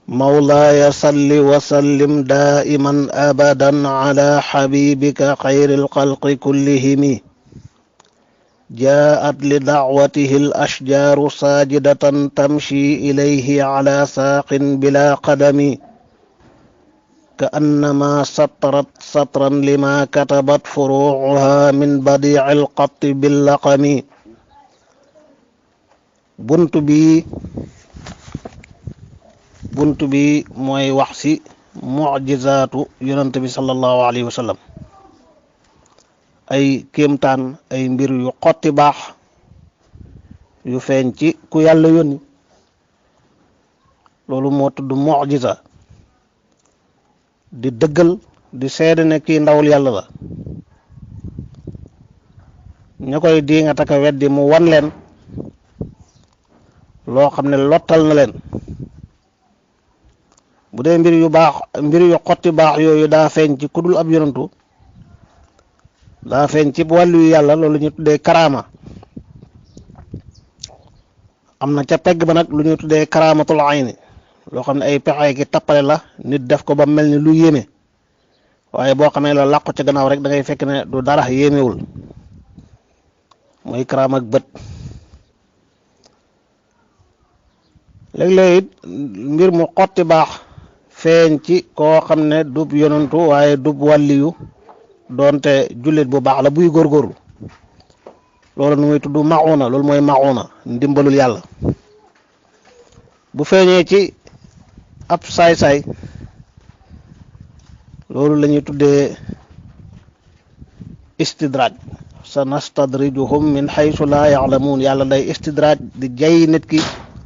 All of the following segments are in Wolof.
مولاي صل وسلم دائما أبدا على حبيبك خير الخلق كلهم جاءت لدعوته الأشجار ساجدة تمشي إليه على ساق بلا قدم كأنما سطرت سطرا لما كتبت فروعها من بديع القط باللقم bunt bi mooy wax ci mucjizaatu yonent bi sallallahu alayhi wa sallam ay kéemtaan ay mbir yu xotti baax yu feeñ ci ku yàlla yónni loolu moo tudd mucjiza di dëggal di seede ne kii ndawul yàlla la ña koy diingat ak weddi mu wan leen loo xam ne lottal na leen bu dee mbir yu xotti baax yooyu daa feeñ ci kudul ab yonantu daa feeñ ci wàllu yu yàlla loolu ñu tuddee karaama am na ca pegg ba nag lu ñu tuddee karaamatul ayni loo xam ne ay pexe ki tappale la nit def ko ba mel ni lu yéeme waaye boo xamee la làqu ca gannaaw rek da ngay fekk ne du dara yéemewul mooy karaama ak bët léeg-léeg it mbir mu xotti baax feeñ ci koo xam ne dub yonantu waaye dub wàlliyu doonte jullit bu baax la buy góorgóorlu loolu nu muy tudd mauna loolu mooy mauna ndimbalul yàlla bu feeñee ci ab saay-saay loolu la ñuy tuddee istidraaj sa nastadrijuhum min haysu laa ya'lamuun yàlla day istidraaj di jay nit ki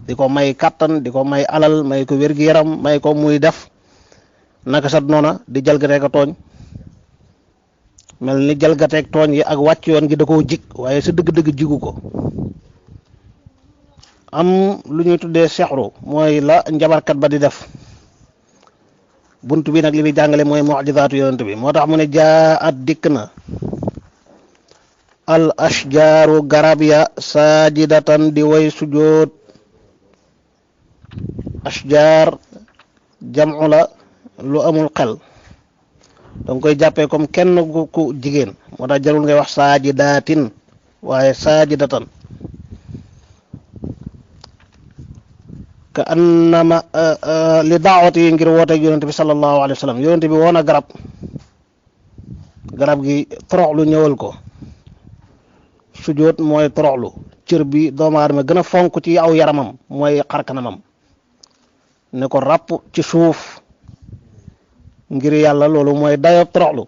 di ko may kàttan di ko may alal may ko wér-gi-yaram may ko muy def naka sat noona di jalgateek a tooñ mel ni jalgateek tooñ yi ak wàcc yoon gi da koo jig waaye sa dëgg-dëgg jigu ko am lu ñuy tuddee sexru mooy la njabarkat ba di def bunt bi nag li muy jàngale mooy mucjizaatu yonent bi moo tax mu ne jaa at dikk na al ashjaaru garab ya saajidatan di way sujoot ashjaar jamcu la lu amul xel danga koy jàppee comme kenn ku jigéen moo tax jarul ngay wax saajidaatin waaye saajidatan ka annama li daawati yi ngir wooteeg yonente bi sallallahu alayhi wa sallam yonente bi woon a garab gi toroxlu ñëwal ko sujjóot mooy toroxlu cër bi doomu aadama gën a fonk ci aw yaramam mooy xarkanamam ne ko ràpp ci suuf ngir yàlla loolu mooy dayo toroxlu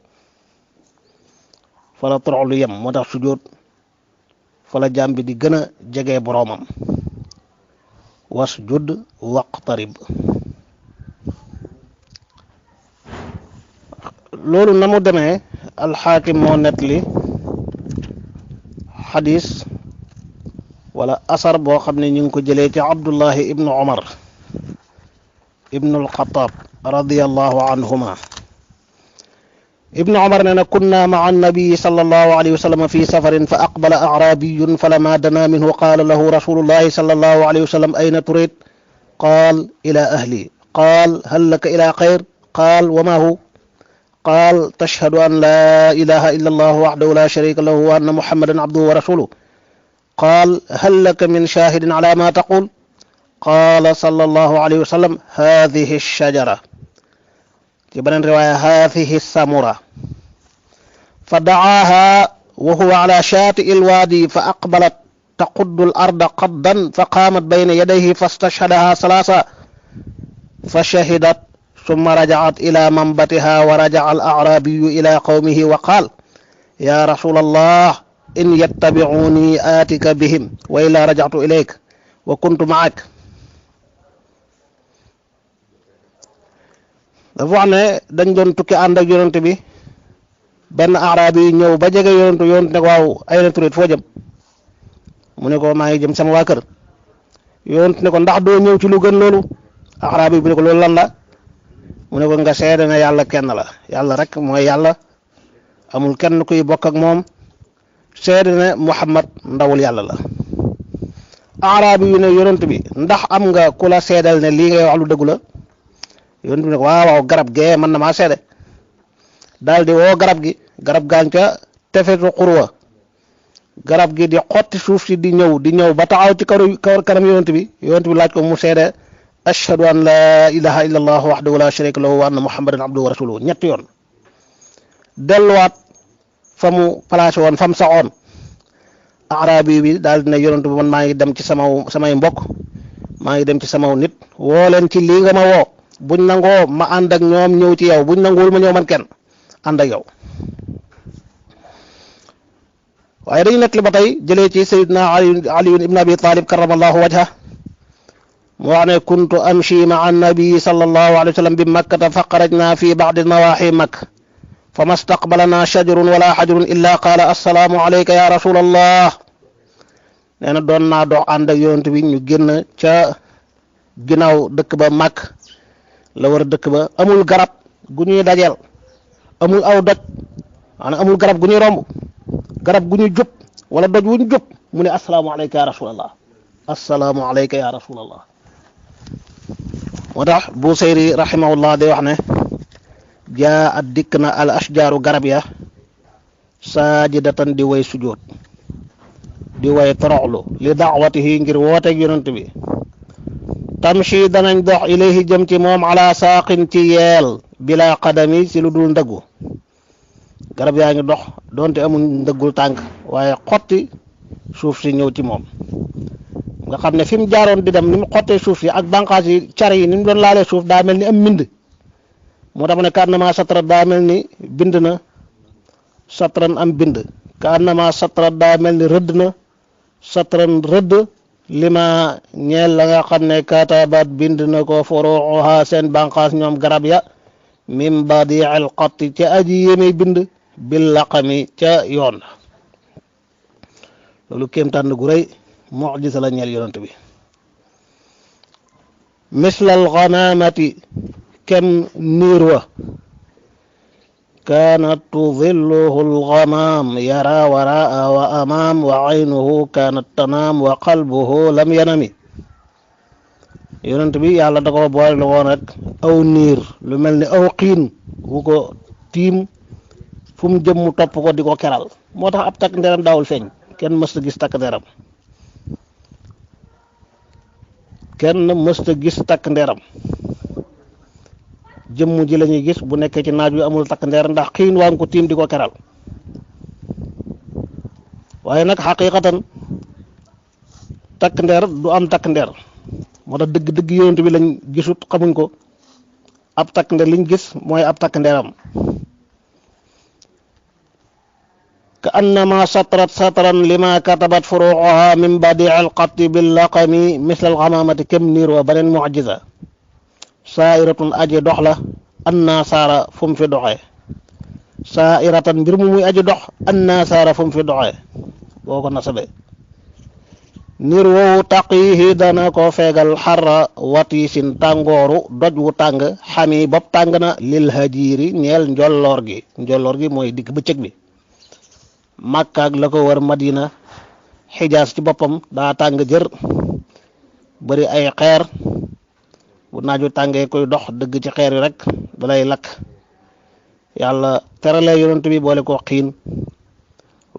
fa la toroxlu yem moo tax sujjóot fa la jaam bi di gën a jege boroomam wasjud waqtarib loolu na mu demee alxaakim moo nettali xadis wala asar boo xam ne ñu ngi ko jëlee ci abdullahi ibnu omar ibnu alxataab radiyallahu anhuma ibnu omar nee na kunna maa annabiyi sallallahu alayhi wa sallam fi safarin fa aqbala acraabiyun falama dana minhu qaala lahu rasulullahi sallallahu alayhi wa sallam ayna turid qaal ila ahli qaal hal laka ila xayr qaal wa ma hu qaal tashhadu an la ilaha illa allah wahdahu la sharika lahu wa anna muhammadan abduhu wa rasuluhu qaal hal laka min shahidin ala ma taqul qaala sallallahu alayhi wa sallam hadihi shajara ci beneen riwaaya hadihi samura fa dacaaha wa huwa ala shaati'i alwaadi fa aqbalat taquddu al-arda qaddan fa qaamat bayna yadayhi fastashhadaha salaasa fa shahidat ثم رجعت إلى منبتها ورجع الأعرابي إلى قومه وقال يا رسول الله إن يتبعوني آتك بهم وإلا رجعت إليك وكنت معك dafa wax ne dañ doon tukki ànd ak yonent bi benn araab yi ñëw ba jege yonent ne ko waaw ay na turit foo jëm mu ne ko maa ngi jëm sama waa kër yonent ne ko ndax doo ñëw ci lu gën loolu araab yi bu ne ko loolu lan la mu ne ko nga seede ne yàlla kenn la yàlla rek mooy yàlla amul kenn kuy bokk ak moom seede ne Muhammad ndawul yàlla la araab yi ne yonent bi ndax am nga ku la seedal ne lii ngay wax lu dëggu la yonent bi ne ko waaw garab gee mën na maa seede daal di woo garab gi, garab gaañ ca tefetu xurwa, garab gi di xotti suuf si di ñëw ba taxaw ci kanam yonent bi laaj ko mu seede ashhadu an la ilaha illa allah wahdahu la sharika lahu wa anna muhammadan abduhu wa rasuluhu ñetti yoon, delluwaat fa mu placé woon fa mu saxoon. arabi bi daal dina yonent bi man maa ngi dem ci samay mbokk, maa ngi dem ci samaw nit, woo leen ci lii nga ma woo, buñ nangoo ma ànd ak ñoom ñëw ci yow, buñ nanguwul ma ñëw man kenn ànd ak yow. waaye dañu nekk li ba tey jëlee ci sayyidina ali ibn abi talib karamallahu wajha mu wax ne kuntu amshi maa annabi sallallahu alayhi wa sallam bi makkata fa xarajna fi ba'di nawahi makk fa ma staqbalana shajarun wala xajarun illa qaala assalaamu alayka ya rasulallah. nee na doon naa dox ànd ak yonent bi ñu génn ca ginnaaw dëkk ba màkk la war a dëkk ba, amul garab gu ñuy dajeel, amul aw doj, maanaam amul garab gu ñuy romb, garab gu ñuy jub wala doj wu ñu jub mu ne assalaamu alayka ya rasulallah, assalaamu alayka ya rasulallah. moo tax Busayri rahimahullah day wax ne jaa at dikk na al ashjaaru garab ya saajidatan di way sujoot, di way toroxlu li daawatihi ngir wooteeg yonent bi, tamshi danañ dox ilayhi jëm ci moom ala saaqin ci yeel bila qadami si lu dul ndëggu. garab yaa ngi dox doonte amul ndëggul tànk waaye xotti suuf si ñëw ci moom, nga xam ne fi mu jaaroon di dem ni mu xottee suuf si ak bànqaas yi car yi ni mu doon laalee suuf daa mel ni am mbind, moo tax mu ne ka annama satra daa mel ni bind na, satran am bind, ka annama satra daa mel ni rëdd na, satran rëdd, lima ñeel la nga xam ne katabat bind na ko furuuha seen bànqaas ñoom garab ya min badi'il qatti ca aji yéeme bind bil laqami ca yoon. loolu kéemtaan gu rëy mucjisa la ñeel yonent bi. mislal ghanamati kem niir wa kaanat tudilluhu alghamaam yara waraa wa amaam wa aynuhu kaanat tanaam wa qalbuhu lam yanami. yonent bi yàlla da ko boole woon rek aw niir lu mel ni aw xiin wu ko tiim fu mu jëm mu topp ko di ko keral, moo tax ab takk nderam daawul feeñ, kenn mësta gis takk nderam, kenn mësta gis takk nderam. jëmm ji la ñuy gis bu nekkee ci naaj wi amul takk ndeer ndax xiin waa ngi ko tiim di ko keral. waaye nag xaqiqatan takk ndeer du am takk ndeer, moo tax dëgg-dëgg yonent bi lañ gisut, xamuñ ko. ab takk ndeer liñ gis mooy ab takk ndeeram. ka annama satran lima katabat furuuha min badi'il qatti bil laqami mislal ghamamati kem niir wa beneen mu'jiza. saa'iratun aji dox la anna saara fu mu fi doxee, saa'iratan mbir mu muy aji dox anna saara fu mu fi doxee boo ko nasabe. niir woowu taqihi dana ko feegal xarra watiisin tàngooru doj wu tàng xami bopp tàng na lil hajiiri ñeel njolloor gi mooy digg bëccëg bi. Makka ak la ko wër Madina, Xijaas ci boppam daa tàng jër bari ay xeer, bu naaju tàngee koy dox dëgg ci xeer yi rek dalay lakk. yàlla terale yonent bi boole ko xiin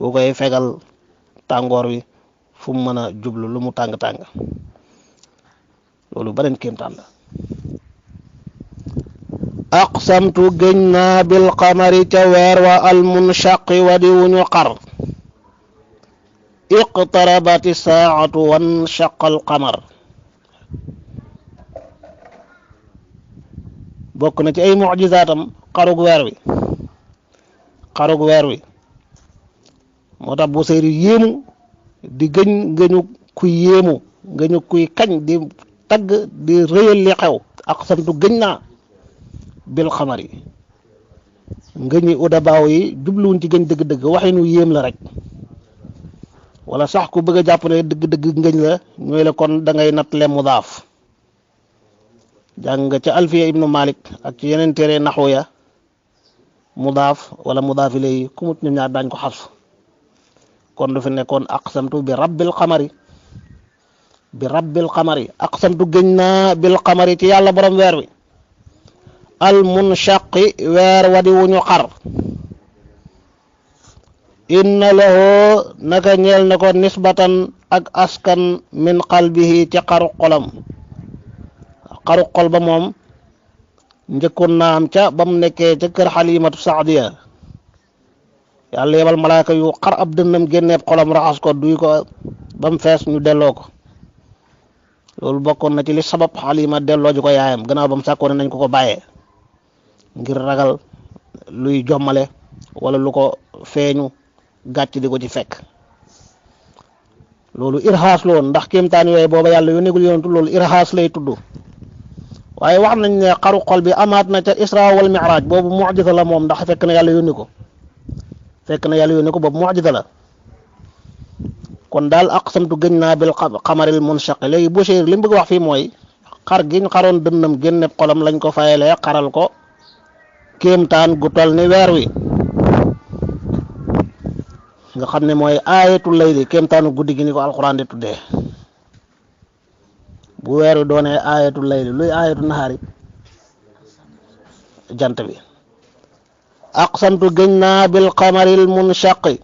bu koy fegal tàngoor wi fu mu mën a jublu lu mu tàng-tàng. loolu beneen kéemtaan la. aqsamtu géñ naa bil qamari ca weer wa al munshaqi wa di wuñu xar. iqtarabati saa'atu wan shaqal qamar. bokk na ci ay mucjizaatam xarug weer wi moo tax Busayri yéemu di ngëñu kuy yéemu, ngëñu kuy kañ di tagg di rëyal li xew. aqsamtu gëñ naa bil xamari, ngëñi udabaaw yi jubluwuñ ci gëñ dëgg-dëgg waxinu yéem la rek, wala sax ku bëgg a jàpp ne dëgg-dëgg ngëñ la ñooy la kon da ngay natt le mudaaf. jàng nga ca alfiya ibnu malik ak ci yeneen téere naxu ya mudaaf wala mudaaf ilayhi ku mut ñoom ñaar daañ ko xasf, kon du fi nekkoon aqsamtu bi rabbil xamari aqsamtu gëñ naa bil xamari ci yàlla borom weer wi. al munshaqi weer wadi wuñu xar inna lahu naka ñeel na ko nisbatan ak askan min qalbihi ci xaru xolam xaru xol ba moom njëkkoon na am ca ba mu nekkee ca kër Xalimatu Saadiya yàlla yebal malaaka yu xar ab dënnam génneeb xolam raxas ko duy ko ba mu fees ñu delloo ko loolu bokkoon na ci li sabab Xalima delloo ji ko yaayam gannaaw ba mu sàkkoon nañ ko bàyyee ngir ragal luy jommale wala lu ko feeñu gàcc di ko ci fekk loolu irhaas la woon ndax kéemtaan yooyu booba yàlla yónnegul yonentu loolu irhaas lay tudd waaye wax nañ ne xaru xol bi amaat na ca isra wal mi'raj boobu mu'jiza la moom ndax fekk na yàlla yónni ko boobu mu'jiza la kon daal aqsamtu gëñ naa bil xamaril munshaq léegi Busayr li mu bëgg wax fii mooy xar giñ xaroon dënnam génne xolam lañ ko fayalee xaral ko kéemtaan gu tol ni weer wi nga xam ne mooy aayatul layli kéemtaanu guddi gi ni ko alxuraan di tuddee bu weer wi doonee aayatul layli luy aayatul nahaari jant bi aqsamtu gëñ naa bil xamaril munshaqi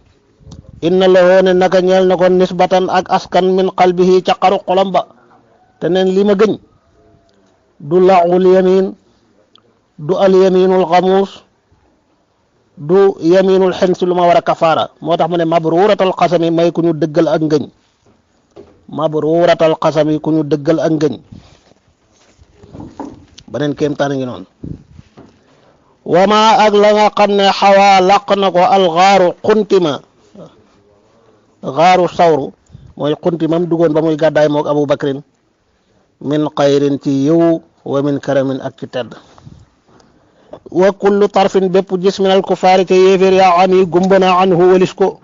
inna lahu ne naka ñeel na ko nisbatan ak askan min qalbihi ca xaru xolam ba te neen li ma gëñ du laxul yamin du al yaminul xamuus du yaminul xens lu ma war a kafaara moo tax mu ne mabruratal xasami may ku ñu dëggal ak ngëñ mabruratal xasami ku ñu dëggal ak ngëñ beneen kéemtaan ngi noonu wama ak la nga xam ne xawaa laq na ko alxaaru xuntima xaaru sawru mooy xuntimam dugoon ba muy gàddaay moog Abu Bakrin min xayrin ci yiw wa min karamin ak ci tedd wa kullu tarfin bépp gis minal kufaari te yéeféer yaa am yi gumbana anhu walis ko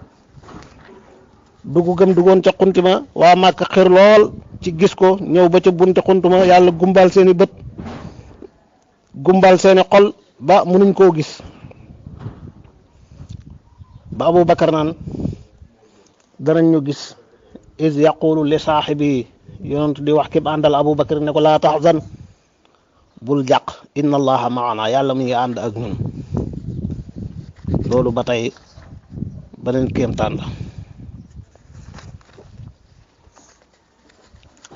dugg gëm duggoon ca xuntima waa Màkka xir lool ci gis ko ñëw ba ca bunte xuntuma yàlla gumbal seeni bët gumbal seeni xol ba mënuñ koo gis ba Abu Bakar naan danañ ñu gis is yaqulu li saaxibi yonent di wax ki àndal Abu Bakar ne ko laa taxzan bul jàq inna allaha maana yàlla mu ngi ànd ak ñun loolu ba tey beneen kéemtaan la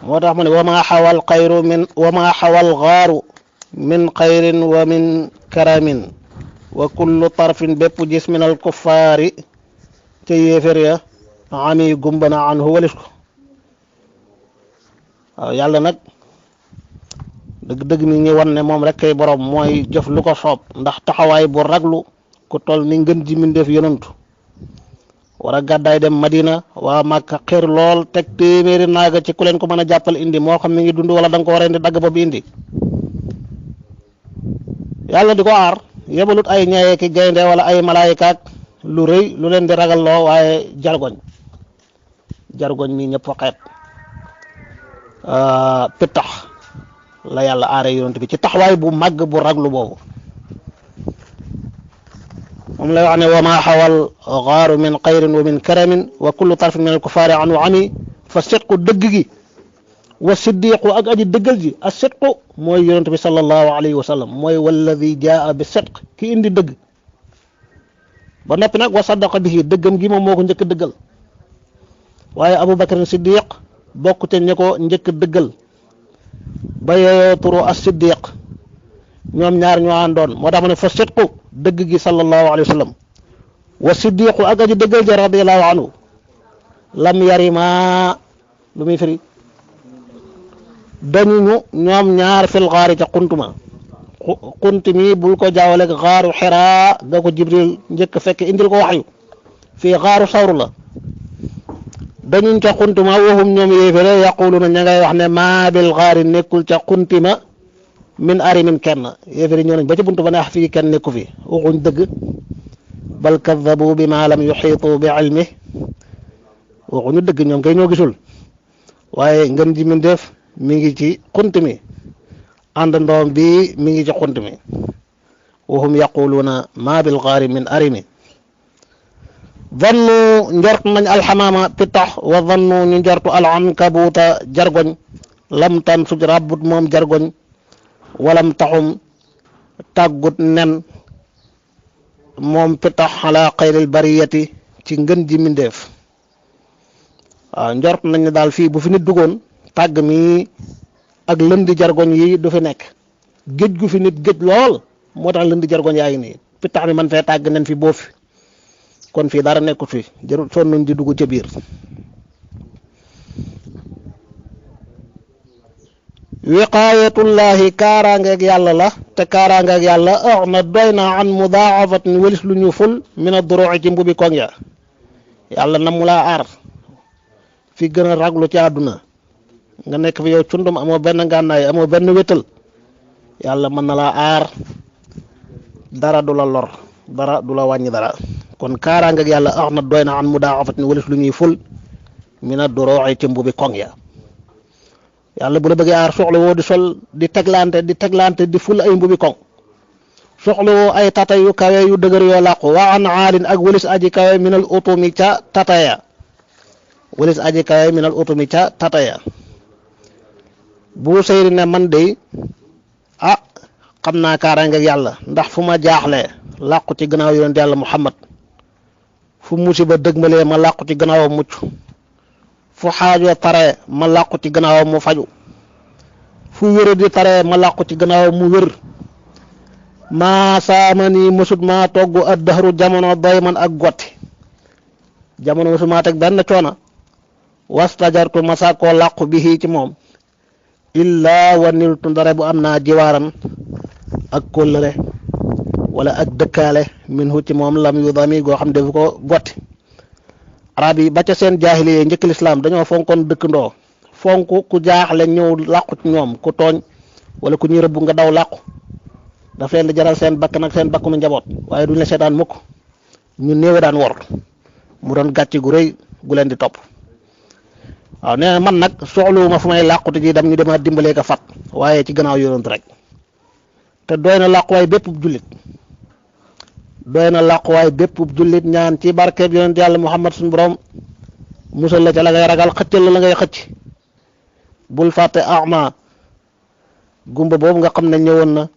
moo tax mu ne wama xawal xayru min wama xawal xaaru min xayrin wa min karamin wa kullu tarfin bépp gis min al kuffaari ca yéefér ya ami gumbana anhu walis ko waaw yàlla nag dëgg-dëgg mi ngi wan ne moom rek kay borom mooy jëf lu ko soob ndax taxawaay bu raglu ku tol ni ngën ji mindeef yonantu war a gàddaay dem Madina waa Màkka xër lool teg téeméeri naaga ci ku leen ko mën a jàppal indi moo xam mi ngi dund wala da nga ko war a indi dagg ba bi indi yàlla di ko aar yebalut ay ñaayee ki gaynde wala ay malaayikaak lu rëy lu leen di ragal loo waaye jargoñ mi ñëpp fa xeet pittax la yàlla aare yonent bi ci taxawaay bu màgg bu raglu boobu moom lay wax ne wa ma xawal xaaru min xayrin wa min karamin wa kullu tarfin min al kufaari anu ami fa sidqu dëgg gi wa siddiqu ak aji dëggal ji a sidqu mooy yonent bi sallallahu alayhi wa sallam mooy walladi jaa bi sidq ki indi dëgg ba noppi nag wa saddaqa bihi dëggam gi moom moo ko njëkk dëggal waaye Abu Bakr Siddiq bokk te ñi ko njëkk dëggal ba yeyoo turu as-Siddiq ñoom ñaar ñoo àndoon moo tax ma ne fa sidqu dëgg gi sallallahu alayhi wa sallam wa siddiqu ak aji dëggal ji radiyallahu anhu lam yarima lu muy firi dañuñu ñoom ñaar fil xaari ca xuntuma xunti mi bul ko jaawale ak xaaru xiraa ga ko Jibril njëkk fekk indil ko waxyu fii xaaru sawru la dañuñ ca xuntuma waxum ñoom yéefére yaquluna ña ngay wax ne maa bil xaari nekkul ca xuntima min arimin kenn yéefére ñoo nañ ba ca buntu ba ne fii kenn nekku fi waxuñ dëgg bal kaddabu bi ma lam yuxiitu bi ilmi waxuñu dëgg ñoom kay ñoo gisul waaye ngën ji min def mi ngi ci xunt mi ànd ndoom bi mi ngi ci xunt mi waxum yaquluuna ma bil xaari min arimi dannu njort nañ alxamaama pittax wa dannu ñu njortu alankabuuta jargoñ lam tan suj rabbut moom jargoñ walam taxum tàggut nen moom pitax ala xayril bariyati ci ngën ji mindeef. waaw njort nañ ne daal fii bu fi nit duggoon tàgg mi ak lëndi jargoñ yi du fi nekk, géej gu fi nit géej lool moo tax lëndi jargoñ yaa ngi nii, pitax mi man fee tàgg nen fi boo fi kon fii dara nekkut fi jarul sonnuñ di dugg ca biir. wiqaayatullahi kaaraangeeg yàlla la te kaaraangeeg yàlla na doy na an mudaafatin wëlis lu ñu ful min ad-duru'i ci mbubi koŋ ya. yàlla na mu laa aar fi gën a raglu ci àdduna nga nekk fi yow cundum amoo benn ngànnaay amoo benn wétal, yàlla mën na laa aar dara du la lor dara du la wàññi dara. kon kaaraangeeg yàlla na doy na an mudaafatin wëlis lu ñuy ful min ad-duru'i ci mbubi koŋ ya. yàlla bu la bëggee aar soxla woo di sol di teglante di ful ay mbubi koŋ, soxla woo ay tata yu kawe yu dëgër yoo làqu waa an aalin ak wëlis aji kawe minal utumi ca tataya, wëlis aji kawe minal utumi ca tataya. bu seyri ne man de xam naa kaaraange ak yàlla ndax fu ma jaaxlee làqu ci gannaaw yonent yàlla Muhammad, fu musiba dëgmalee ma làqu ci gannaawam mucc, fu xaajo tare ma làqu ci gannaawam mu faju, fu wéra di tare ma làqu ci gannaawam mu wér. maa saamani mësut maa togg ad dahru jamono doy man ak gotti, jamono mësut maa teg benn coona, wastajartu ma sàkkoo làqu bi ci moom, illaa waniltu ndare bu am naa jiwaaran ak kóllëre wala ak dëkkaale minhu ci moom lam yu dami goo xam defu ko gotti. arab yi ba ca seen jaahiliya njëkk lislaam dañoo fonkoon dëkkandoo, fonk ku jaaxle ñëw làqu ci ñoom, ku tooñ wala ku ñuy rëbb nga daw làqu, daf leen di jaral seen bakkan ak seen bakkanu njaboot, waaye duñ la seetaan mukk. ñu néewe daan wor, mu doon gàcce gu rëy gu leen di topp. waaw nee na man nag soxluwuma fu may làquti ji dem ñu dema dimbalee ko fat, waaye ci gannaaw yonent rek. te doy na làquwaay bépp jullit, doy na làquwaay bépp jullit ñaan ci barkeeb yonent yàlla Muhammad suñu borom musal la ca la ngay ragal, xëccal la ngay xëcc. bul fàtte ama gumba boobu nga xam ne ñëwoon na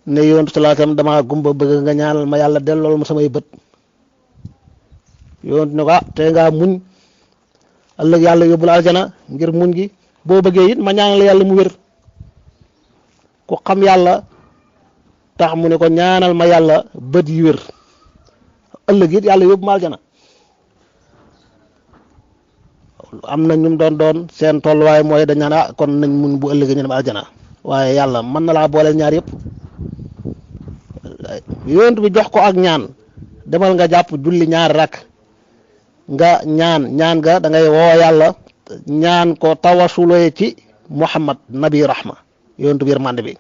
ne yonent sallallahu alayhi wasallam dama gumba bëgg nga ñaanal ma yàlla dellool ma samay bët. yonent ne ko te ngaa muñ ëllëg yàlla yóbbul aljana ngir muñ gi, boo bëggee it ma ñaanal yàlla mu wér. ku xam yàlla tax mu ne ko ñaanal ma yàlla bët yi wér, ëllëg it yàlla yóbbu ma aljana. am na ñum doon seen tolluwaay mooy dañ naan kon nañ muñ bu ëllëgee ñu dem aljana, waaye yàlla mën na laa booleel ñaar yëpp. yonent bi jox ko ak ñaan, demal nga jàpp julli ñaari rakk nga ñaan ga da ngay woo yàlla ñaan ko tawasulee ci Muhammad nabi rahma, yonent bi yërmande bi.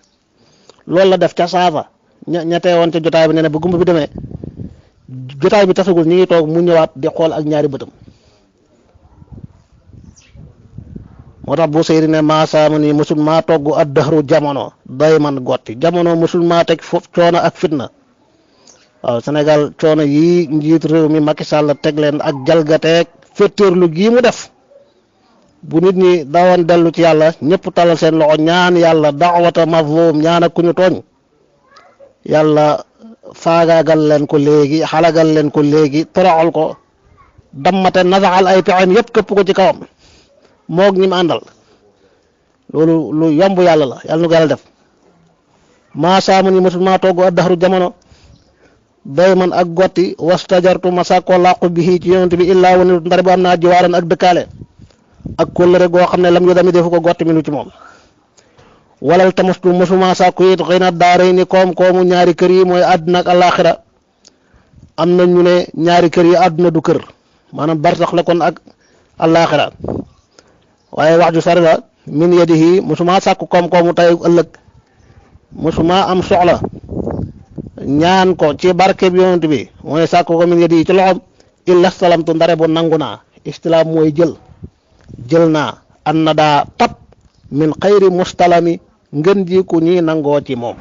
loolu la def ca saasa ña teewoon ca jotaay bi nee na bu gumba bi demee jotaay bi tasagul ñi ngi toog mu ñëwaat di xool ak ñaari bëtam. moo tax bu seyri ne maasaama ni mësul maa togg ad dahru jamono day man gotti, jamono mësul maa teg foofu coono ak fitna. waaw Sénégal coono yi njiit réew mi Macky Sall teg leen ak jalgateeg féttéerlu gii mu def, bu nit ñi dawoon dellu ci yàlla ñëpp talal seen loxo ñaan yàlla da'wata mazlum, ñaan ak ku ñu tooñ, yàlla faagaagal leen ko léegi, xalagal leen ko léegi, toroxal ko, dammate nasaxal ay pexeem yëpp këpp ko ci kawam moog ñi mu àndal. loolu lu yomb yàlla la, yàlla nu ko yàlla def. maa saamu ni mësul maa togg ad dahru jamono day man ak gotti, wastajartu ma sàkkoo làqu bi ci yonent bi illaa wani ndare bu am naa jiwaaran ak dëkkaale ak kóllëre goo xam ne lam yu dami defu ko gotti minu ci moom. walal tamastu mësuma sàkku it xëy na daaray ni koom-koomu ñaari kër yi mooy àdduna ak àllaaxira. am na ñu ne ñaari kër yi àdduna du kër, maanaam barsax la kon ak àllaaxira, waaye wax ju sori la. min yadihi mësuma sàkku koom-koomu tey ëllëg, mësuma am soxla ñaan ko ci barke bi yonent bi mooy sàkku ko min yadihi ci loxom, illa salamtu ndare bu nangu naa. istilaam mooy jël naa an na daa tab min xayri mustalami ngën ji ku ñi nangoo ci moom.